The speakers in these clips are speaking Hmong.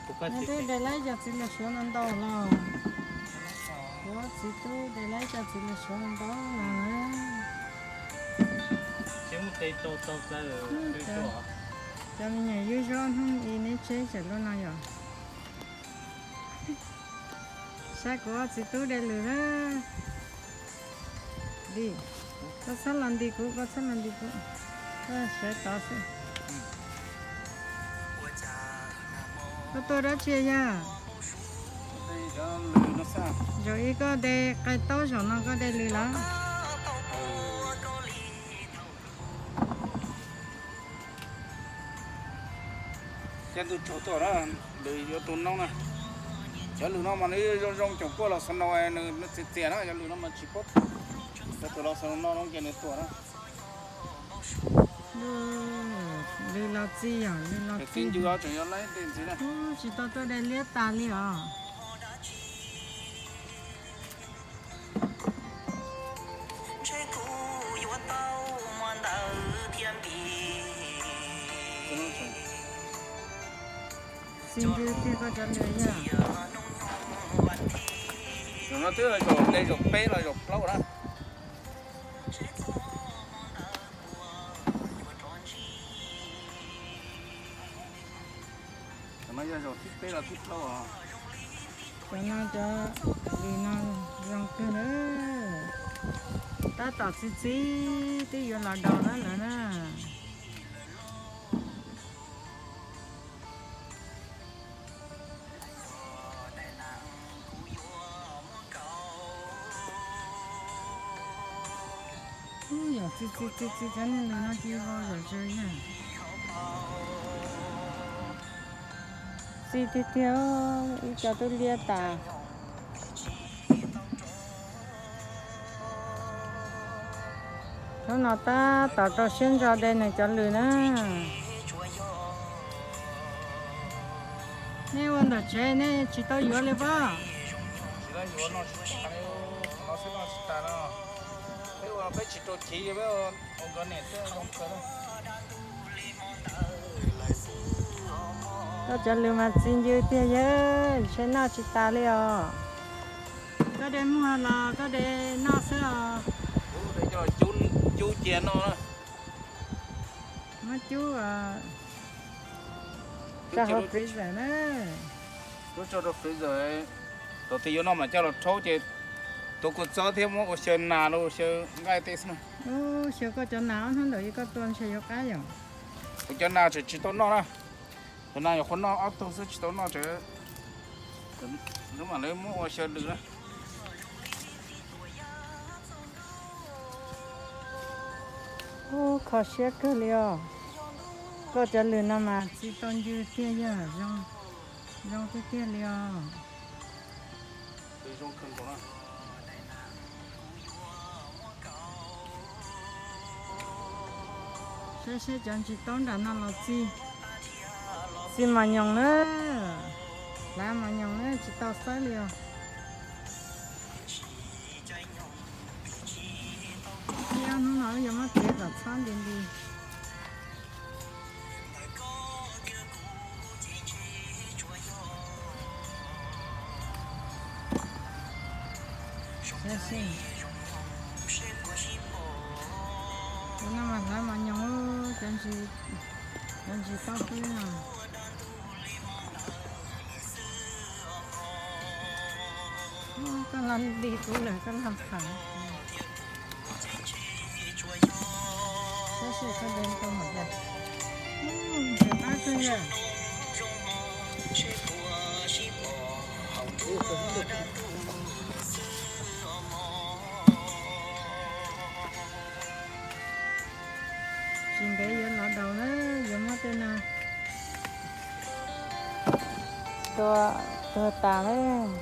Twb de laib cov txiv lws suav no ntau los. Kuv txiv tub de laib cov txiv lws suav no ntau los. Cov me nyuam ywg zov hnub i neb tseb tseem luaj no yom. Saib kuv txiv tub de lws na. Di, koj txhob los nti kuv, koj txhob los nti kuv. Koj sawv tod xwb. Koj tuaj dab tsi yog? Zaum ib koj de qe taub, zaum no koj de lws los? Cov lws tsaug tuaj na, lws yuav tus noob na. Cov lws no mas nws zoo zoo, cov kuaj los snow nws txias txias na, cov lws no mas tsis paub. Cov twg los snow no ces nws tuaj na. Lws los txi yom, lws los txi. Tseem yog laib tej ntxiv na. Tsis tau tuaj de liab tas li os. Txi ntws tiag koj cov lws yog. Zaum no twb zaum de zaum peb los zaum plaub na. Zaum no yog zaum thib peb los thib plaub os. Zaum no cov lws no zoo kawg na. Tab tom txi txiv twb yuav los daus na lawm na. Yog txi txi txi txi cov niag lws no cia li vau zom zaws yog. Txi tiag tiag, ib co twb liab tas. Hnub no tab tom rau siab ntso de nws cov lws na. Nej ua ntawm tsev nej tsis tau yuav li pob? Peb ua peb tsis rau chiv, peb ua nkawd niam thiab zoo kawg. Koj cov lws mas txi ncw tiag yawg, ntshe noj tsis tas li os. Koj de muag los koj de noj xwb os? Cub cia noj. Muab cub tso hauv freezer na. Cub tso rau freezer, thaum twg yuav noj mam coj los rhaub ces tuav kua txob thiab muab ua xyaw nas los xyaw nqaij tej xwb na. Xyaw koj cov nas ob hnub ntawm koj tua ntshe yuav qab yom. Kuv cov nas tseem tsis tau noj na. Cov nas nyuam qhuav noj ob tug xwb tsis tau noj tsev. Hnub mam li muab ua xyaw lws na. Ub, kho siab kawg li os. Koj cov lws no mas txi tau ncw tiag yog zoo, zoo tiag tiag li os. Saib seb cov ntsis taub nram no los txi, txi mos nyoos na, hlav mos nyoos na tsis tau xawb li os. Ib ob hnub no wb yuav muab txiav kom txhob nti nti. Tus no mas hlav mos nyoos, cov ntsis taub xwb no. Koj los nti kuv lawm koj los pham. Saib seb koj de tau npaum cas. Ntxim qab kawg yog. Tsis ntev yuav los daus na, yuav muab tej no tua tuag tas lawm.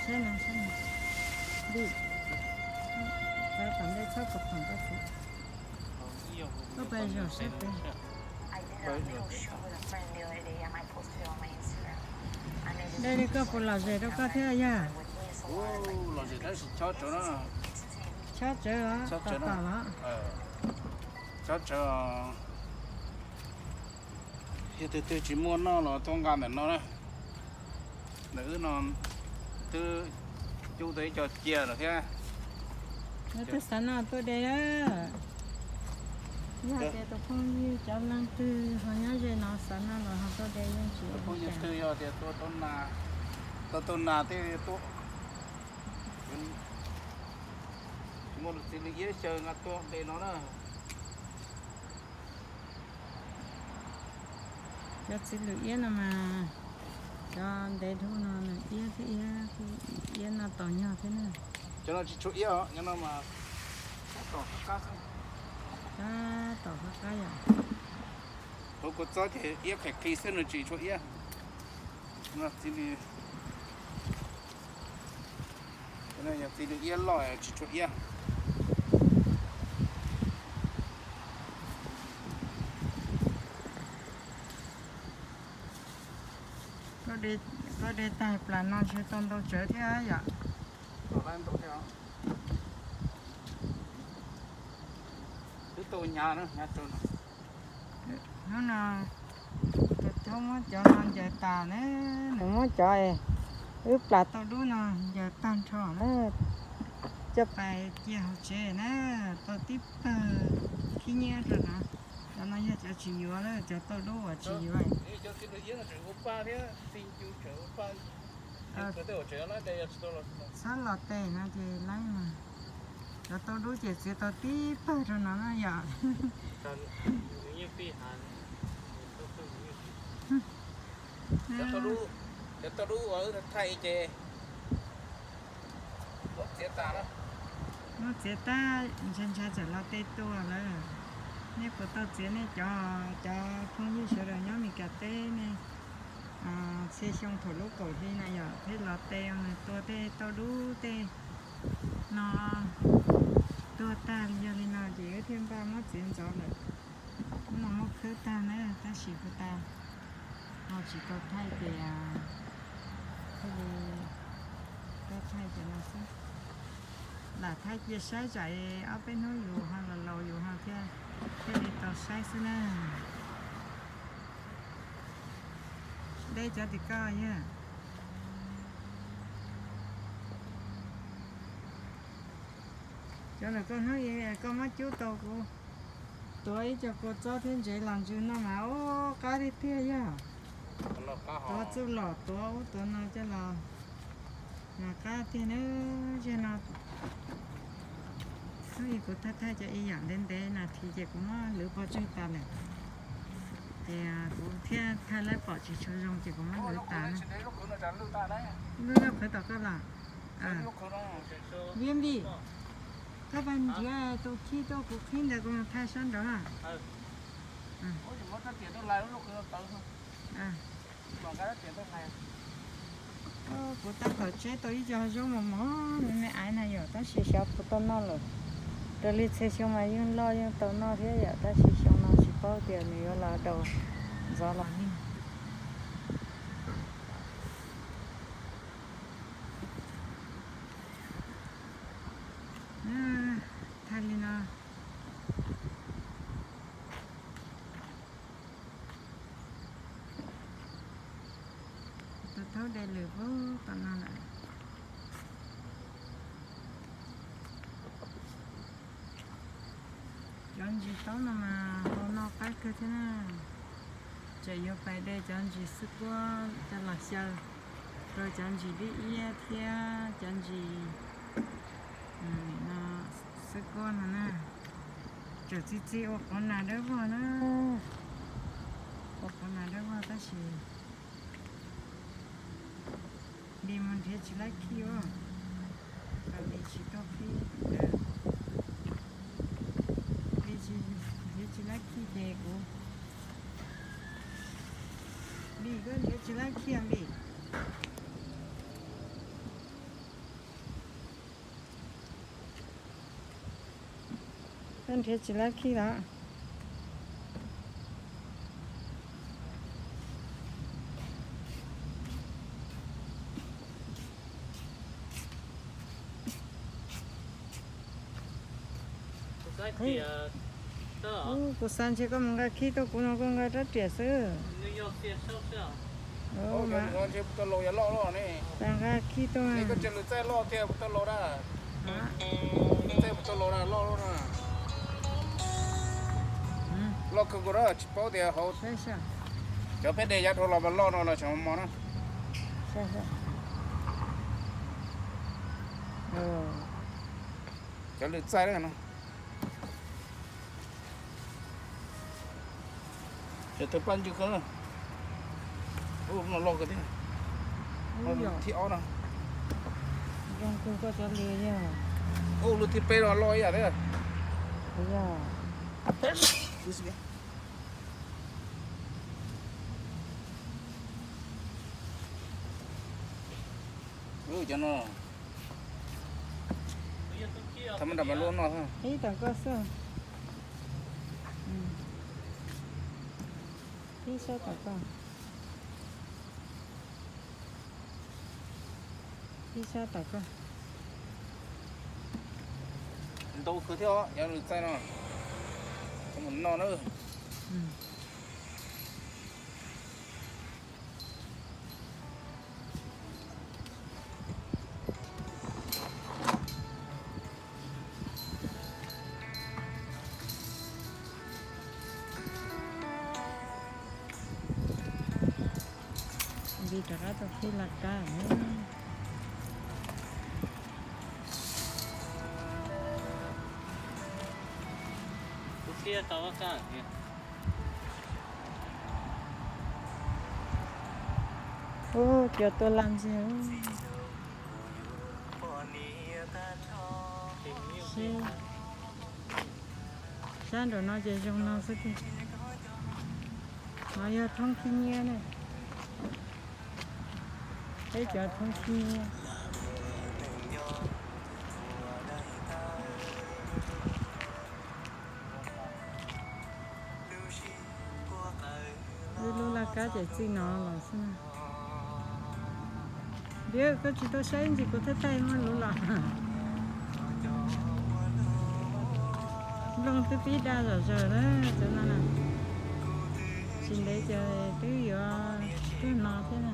Saib no, saib no. Di, tom ntej txhob pom khoom koj txiv. Koj pais zom saib pem. Dej li koj puas lom zem rau koj thiab yog? Lom zem tab sis chob tsawv no. Chob tsawv, chob tsawv, yog twg twg tsis muaj noj los tuaj nqa ntawm no na. Ntawm wb no twb cub tau ib co cia lawm thiab. Twb xav noj tuaj de. Yog tias tus phooj ywg cov leej twg ho nyob ze no xav noj los ho tuaj de yeej tsis ua cas. Tus phooj ywg twg yog tias tua tau nas, tau tau nas tej tuaj, tsis muaj lus txiv lws iab xyaw nqa tuaj de no na. Cov txiv lws iab no mas cov ntev dhau no nws iab thiab iab, iab noj tau nyog thiab na. Cov no tsis tshua iab os, cov no mas tab tom qab qab xwb. Tab tom qab qab yom. Hauv kua txob ces iab qhis qhis xwb, nws tsis tshua iab. Txiv lws, yog txiv lws iab loj tsis tshua iab. Koj de tag plas no ntshe tau ntau tsawv thiab yom. Twb tau hnyav na, hnyav tsawv no. Hnub no tus thaub muab cov no ncaws tas na, nws muab cov wb plas tauj dub no ncaws tag nrho na, coj pais cia hauv tsev na, tau tib pawg khib nyiab rau no. Cov no yog cov tsis yuav na, cov tauj dub uas tsis yuav. Txhob los tes no ces laib mas. Cov tauj dub ces txiav tau tib pawg rau no na yom. Cov tauj dub uas wb thaij ces muab txiav tas lawm. Muab txiav tag, ntsha ntsha txawm los tej tuaj lawm. Nej puas tau txiav nej cov, cov phooj ywg sawv daws nyob Meskas teb nej, txhia xyoo thaum lub kaum hli na yom, thiaj los tej nws tua tej tauj dub tej no tuag tag li yog li no ces wb thiaj npaj muab txiav ntxov lawm. Hnub no muab khawb tag na, tab sis kuv tas ho tsis tau thaij ces thiaj li tau thaij cov no xwb. Lam thaij cia saib tsam ob peb hnub yus ho los laus yus ho thiaj, thiaj li tau saib xwb na. Deb cov tim koj yog cov ntawm koj hnub koj muab cub tau kuv tuav ib co kua txob thiab ntsev los ntsws no mas ua qab tiag tiag yog. Tuav txuj lom tuav ub tuav no coj los mas qab tiag na. Zeg no hnub ib kuv thaij thaij cov ib yam ntev ntev nas this ces kuv muab lwv pov tseg tas lawm. Ces kuv thiaj thaij lawm pom tsis tshua zoo ces kuv muab lwv tas na. Lub lub qhwv tom koj los. Viam Vij, koj pab nrhiav tus khib tuaj kuv qhib ntawd kuv mus thaij sab nraud. Kuv tab tom tseb tau ib co zaub mos mos me me aiv na yom, tab sis xyov puas tau noj lawm. Raws li txhia xyoo mas yeej loj yeej tau noj thiab yom, tab sis xyoo no tsis paub tias nws yuav los daus ntxov los li. Thaij li no. Tus thaub de lwm pub tom no lawm. Cov ntsis taub no mas hau noj qab kawg thiab na. Tseem yuav pais de cov ntsis xwb kuab coj los xyaw rau cov ntsis dib iab thiab cov ntsis no xwb kuab no na. Tseem txi txi ua qhov nas dawb vog na, ua qhov nas dawb vog tab sis Npis mus nrhiav tsis laib khij os, kom Npis tsis tau khij, Npis tsis, nrhiav tsis laib khij ces kuv, Npis koj nrhiav tsis laib khij Npis. Koj nrhiav tsis laib khij los? Kuv xav ntshe koj mus nqa khib tuaj, kuv no koj nqa rab riam xwb. Nqa khib tuaj. Koj tsis lwm txaij loj tiag, puas tau laus dab? Txaij puas tau laus dab, loj loj na. Loj kawg nkaus na, tsis paub tias hauv. Cov peb de yav dhau los mas loj no los tseem mos na. Cov lwm txaij na no. Cov thawj paj ntswg ko na. Ub, no loj kawg thiab. Thib ob no. Ub, lub thib peb no loj ib yam thiab. Ub, cov no. Thaum ntawd mas lub no. Ib tom koj xwb. Ib sab tom koj. Ib sab tom koj. Ntau kawg thiab os, cov lwm txaij no. Cov mus no na. Nti rov qab tau qhib laj kab. Ub, cov tuaj laj ntxiag. Sab nraum no ces zoo no xwb tiag. No yog thoob khib nyiab ne. Peb cov thoob khib nyiab. Wb lub laj kab ces txij no los xwb na. Ntiav, koj tsis tau saib ntsis kuv thiaj thaij muab lub los. Nplooj twb pib da zom zaws na cov no na. Tsis ntev ces twb yuav tuag no thiab na.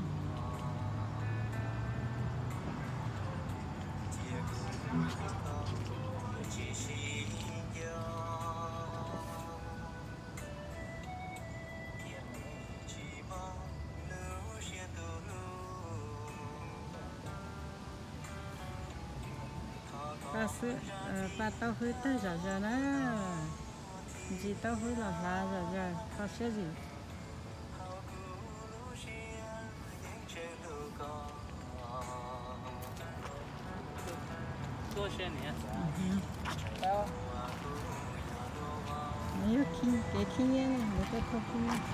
Pa xwb, pa taub hwb tawg zom zaws na. Ntsis taub hwb los hlav zom zaws, kho siab zim. Nws yog kev khib nyiab ne, nws tuaj thauj khib nyiab.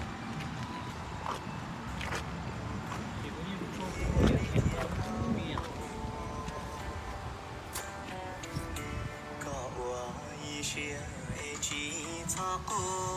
Koj ua ib siab es tsis txhob quaj.